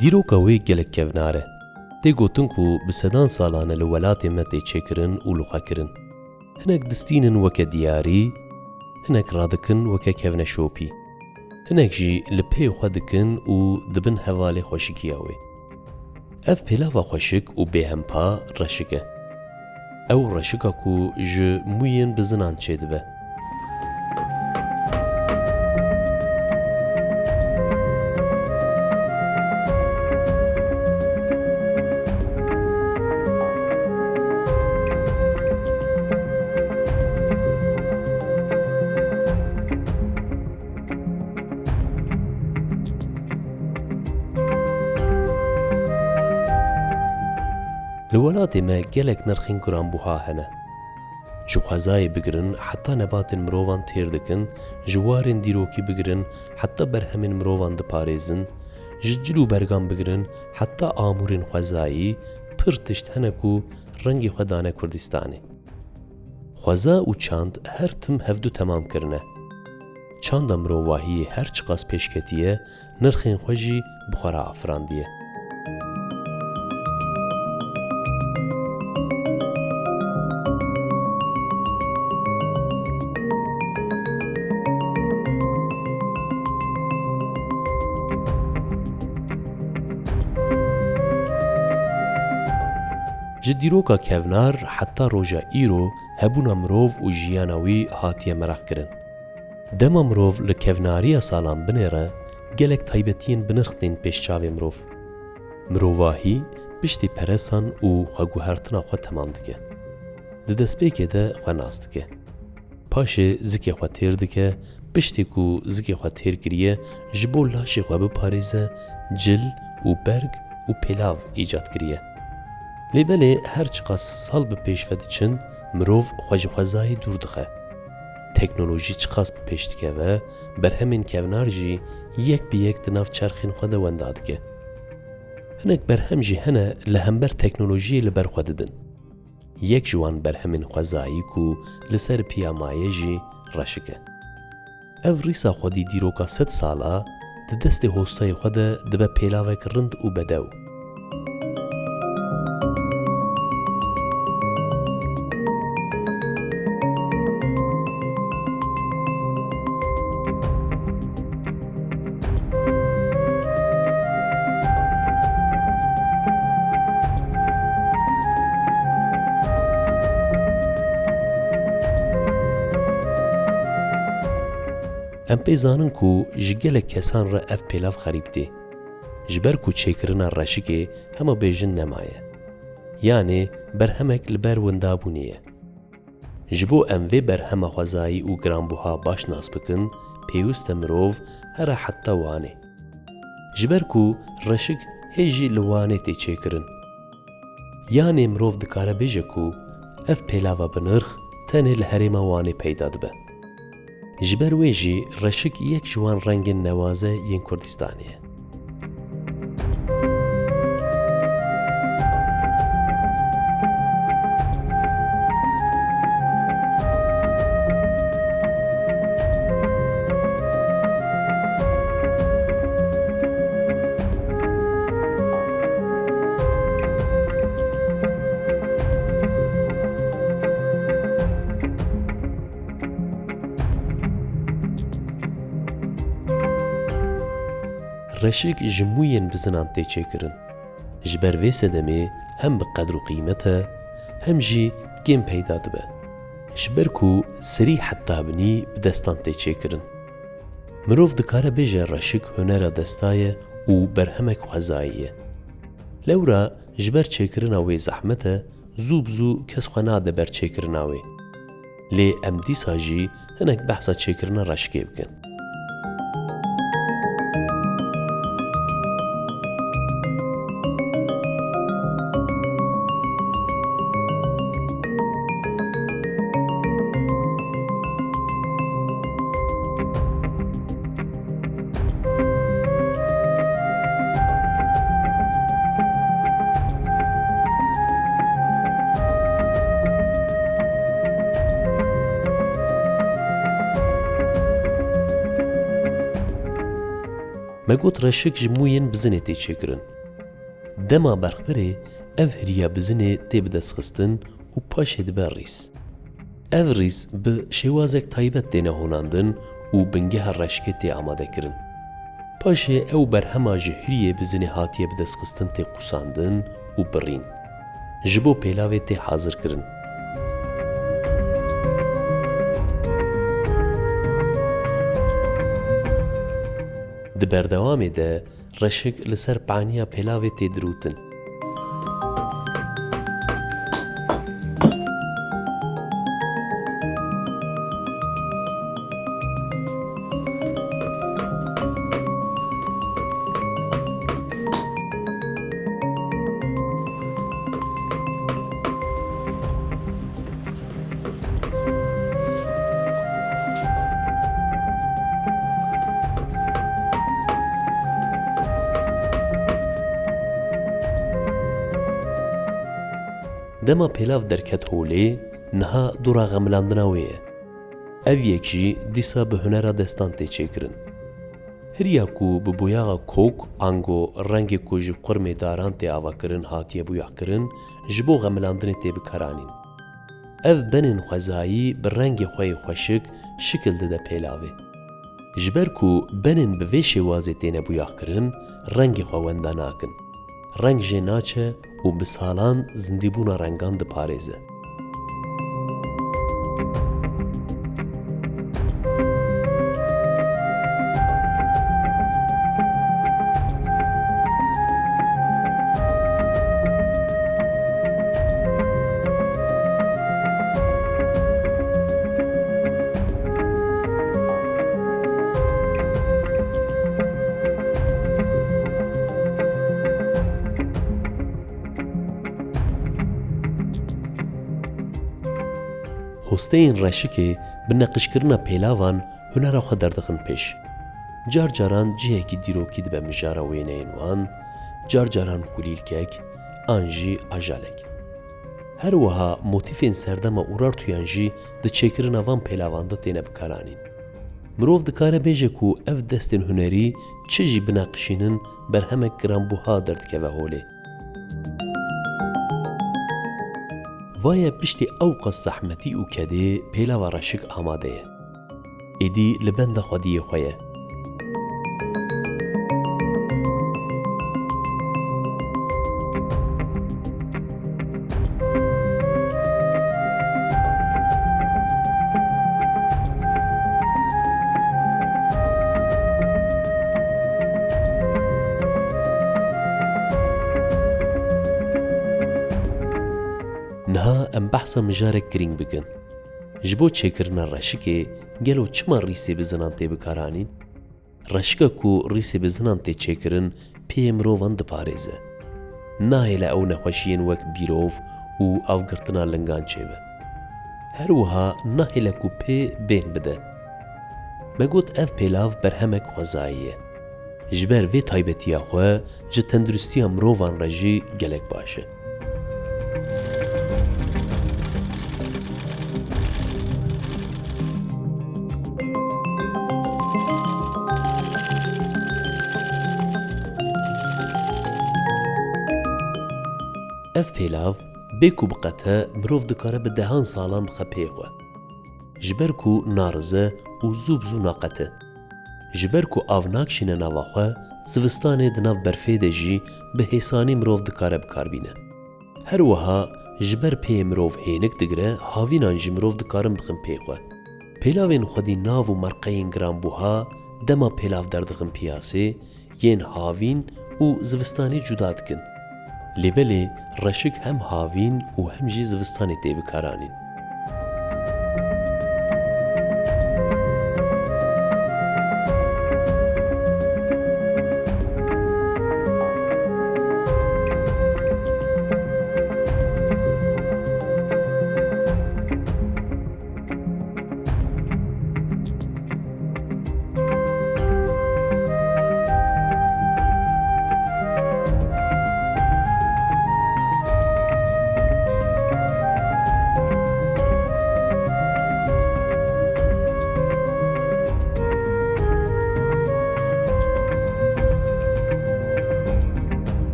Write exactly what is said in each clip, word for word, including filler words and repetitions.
Dîroka wê gelek kevnar e. Tê gotin ku bi sedan salan e li welatê me tê çêkirin û li xwe kirin. Hinek distînin weke diyarî, hinek radikin weke kevneşopî. Hinek jî li pê xwe dikin û dibin hevalê xweşikiya wê. Ev pêlava xweşik û bêhempa reşik e. Ew reşika ku ji mûyên bizinan çêdibe. Li welatê me gelek nirxên giranbuha hene. Ji xwezayê bigirin heta nebatên mirovan têr dikin, ji warên dîrokî bigirin heta berhemên mirovan diparêzin, ji cil û bergan bigirin heta amûrên xwezayî, pir tişt hene ku rengê xwe dane Kurdistanê. Xweza û çand her tim hevdu temam kirine. Çanda mirovahiyê her çiqas pêş ketiye, nirxên xwe jî bi xwe re afirandiye. Ji dîroka kevnar heta roja îro hebûna mirov û jiyana wî hatiye meraqkirin. Dema mirov li kevnariya salan binêre, gelek taybetiyên binirx tên pêş çavê mirov. Mirovahî piştî peresan û xweguhertina xwe temam dike. Di destpêkê de xwe nas dike. Paşê zikê xwe têr dike, piştî ku zikê xwe têr kiriye, ji bo laşê xwe biparêze, cil û berg û pêlav îcad kiriye. Lê belê her çiqas sal bi pêş ve diçin, mirov xwe ji xwezayê dûr dixe. Teknolojî çiqas bi pêş dikeve, berhemên kevnar jî yek bi yek di nav çerxên xwe de wenda dike. Hinek berhem jî hene li hember teknolojiyê li ber xwe didin. Yek ji wan berhemên xwezayî ku li ser piya maye jî reşik e. Ev rîsa xwedî dîroka sed sala di destê hostayê xwe de dibe pêlavek rind û bedew. Em pê zanin ku ji gelek kesan re ev pêlav xerîb tê. Ji ber ku çêkirina reşikê hema bêjin nemaye. Yanê berhemek li ber windabûnê ye. Ji bo em vê berhema xwezayî û giranbuha baş nas bikin, pêwist e mirov here heta Wanê. Ji ber ku reşik hê jî li Wanê tê çêkirin. Yanê mirov dikare bêje ku ev pêlava binirx tenê li herêma Wanê peyda dibe. Ji ber wê jî reşik yek ji wan rengên newaze yên Kurdistanê ye. Reşik ji mûyên bizinan tê çêkirin. Ji ber vê sedemê hem bi qedr û qîmet e, hem jî kêm peyda dibe. Ji ber ku serî heta binî bi destan tê çêkirin. Mirov dikare bêje reşik hunera desta ye û berhemek xwezayî ye. Lewra ji ber çêkirina wê zehmet e, zû bi zû kes xwe nade ber çêkirina wê. Lê em dîsa jî hinek behsa çêkirina reşikê bikin. Me got reşik ji mûyên bizinê tê çêkirin. Dema berxbirê ev hiriya bizinê tê bidestxistin û paşê dibe rîs. Ev rîs bi şêwazek taybet têne honandin û bingeha reşikê tê amadekirin. Paşê ew berhema ji hiriyê bizinê hatiye bidestxistin tê qûsandin û birîn. Ji bo pêlavê tê hazirkirin. Di berdewamê de reşik li ser paniya pêlavê tê dirûtin. Dema pêlav derket holê, niha dora xemilandina wê ye. Ev yek jî dîsa bi hunera destan tê çêkirin. Hiriya ku bi boyaxa kok, ango rengê ku ji qurmê daran tê avakirin hatiye boyaxkirin, ji bo xemilandinê tê bikaranîn. Ev benên xwezayî bi rengê xwe yê xweşik şikil dide pêlavê. Ji ber ku benên bi vê şêwazê têne boyaxkirin, rengê xwe wenda nakin. Reng jê naçe û bi salan zindîbûna rengan diparêze. Hosteyên reşikê bi neqişkirina pêlavan hunera xwe derdixin pêş. Car caran cihekî dîrokî dibe mijara wêneyên wan, car caran kulîlkek an jî ajalek. Her wiha motîfên serdema Urartuyan jî di çêkirina van pêlavan de têne bikaranîn. Mirov dikare bêje ku ev destên hunerî çi jî bineqişînin, berhemek giranbuha derdikeve holê. Vaye piştî ewqas zehmetî û kedê pêlava reşik amade ye. Êdî li benda xwediyê xwe ye. Niha em behsa mijarek girîng bikin. Ji bo çêkirina reşikê, gelo çima rîsê bizinan tê bikaranîn? Reşika ku rîsê bizinan tê çêkirin, pêyê mirovan diparêze. Nahêle ew nexweşiyên wek bîrov û avgirtina lingan çêbe. Her wiha nahêle ku pê bêhn bide. Me got ev pêlav berhemek xwezayî ye. Ji ber vê taybetiya xwe ji tenduristiya mirovan re jî gelek baş e. Ev pêlav bê ku biqete mirov dikare bi dehan salan bixe pê xwe. Ji ber ku narize û zû bi zû naqete. Ji ber ku av nakişîne nava xwe, zivistanê di nav berfê de jî bi hêsanî mirov dikare bi kar bîne. Her wiha ji ber pê mirov hênik digire, havînan jî mirov dikarin bixin pê xwe. Pêlavên xwedî nav û merqeyên giranbuha dema pêlav derdixin piyasê, yên havîn û zivistanê cuda dikin. Lê belê reşik hem havîn û hem jî zivistanê tê bikaranîn.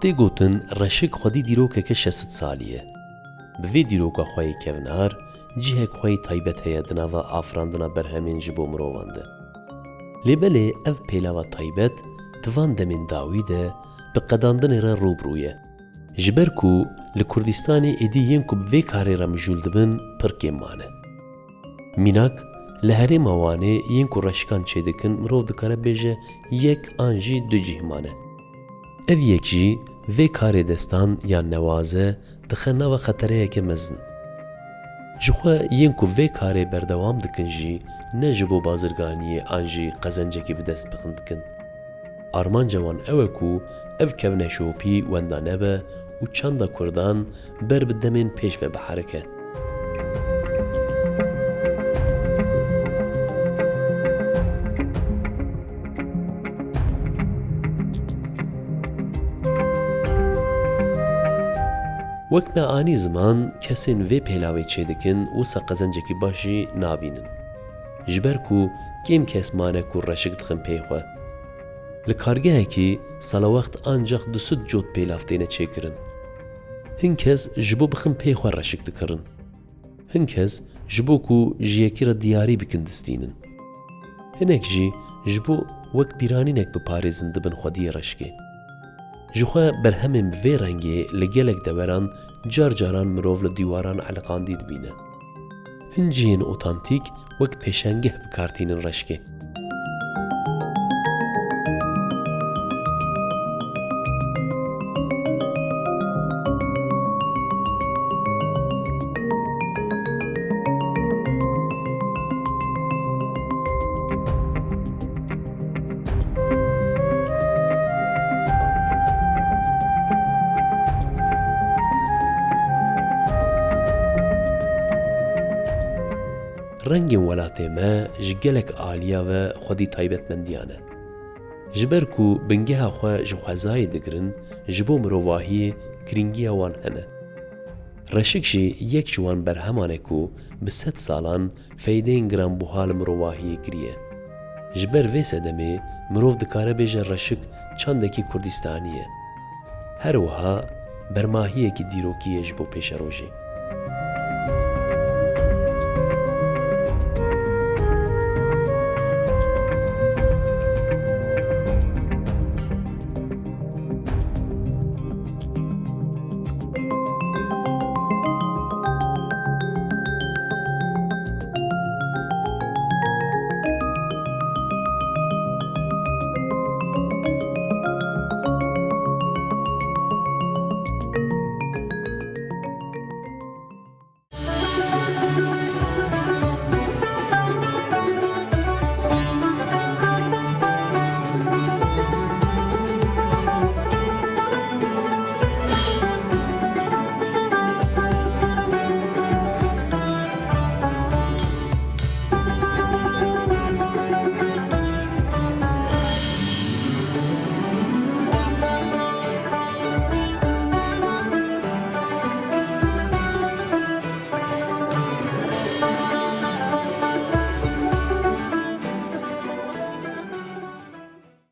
Tê gotin reşik xwedî dîrokeke şeş sed salî ye. Bi vê dîroka xwe yê kevnar, cihek xwe yê taybet heye di nava afirandina berhemên ji bo mirovan de. Lê belê ev pêlava taybet di van demên dawî de bi qedandinê re rû bi rû ye. Ji ber ku li Kurdistanê êdî yên ku bi vê karê re mijûl dibin pir kêm mane. Mînak, li herêma Wanê yên ku reşikan çêdikin mirov dikare bêje yek an jî du cih mane. Ev yek jî vê karê destan yan newaze dixe nava xetereyeke mezin. Jixwe yên ku vê karê berdewam dikin jî ne ji bo bazirganiyê an jî qezencekî bi dest bixin dikin. Armanca wan ew e ku ev kevneşopî wenda nebe û çanda kurdan ber bi demên pêş ve biherike. Wek me anî ziman, kesên vê pêlavê çêdikin wisa qezencekî baş jî nabînin. Ji ber ku kêm kes mane ku reşik dixin pê xwe. Li kargehekî sala wext ancax du sed cot pêlav têne çêkirin. Hin kes ji bo bixin pê xwe reşik dikirin. Hin kes ji bo ku ji yekî re diyarî bikin distînin. Hinek jî ji bo wek bîranînek biparêzin dibin xwediyê reşikê. Jixwe berhemên bi vê rengê li gelek deveran car caran mirov li dîwaran eliqandî dibîne. Hin cihên otantîk wek pêşengeh bi kar tînin reşikê. Rengên welatê me ji gelek aliya ve xwedî taybetmendiyan e. Ji ber ku bingeha xwe ji xwezayê digirin, ji bo mirovahiyê girîngiya wan hene. Reşik jî yek ji wan berheman e ku bi sed salan feydeyên giranbuha li mirovahiyê kiriye. Ji ber vê sedemê mirov dikare bêje reşik çandekî Kurdistanî ye. Her wiha bermahiyekî dîrokî ye ji bo pêşerojê.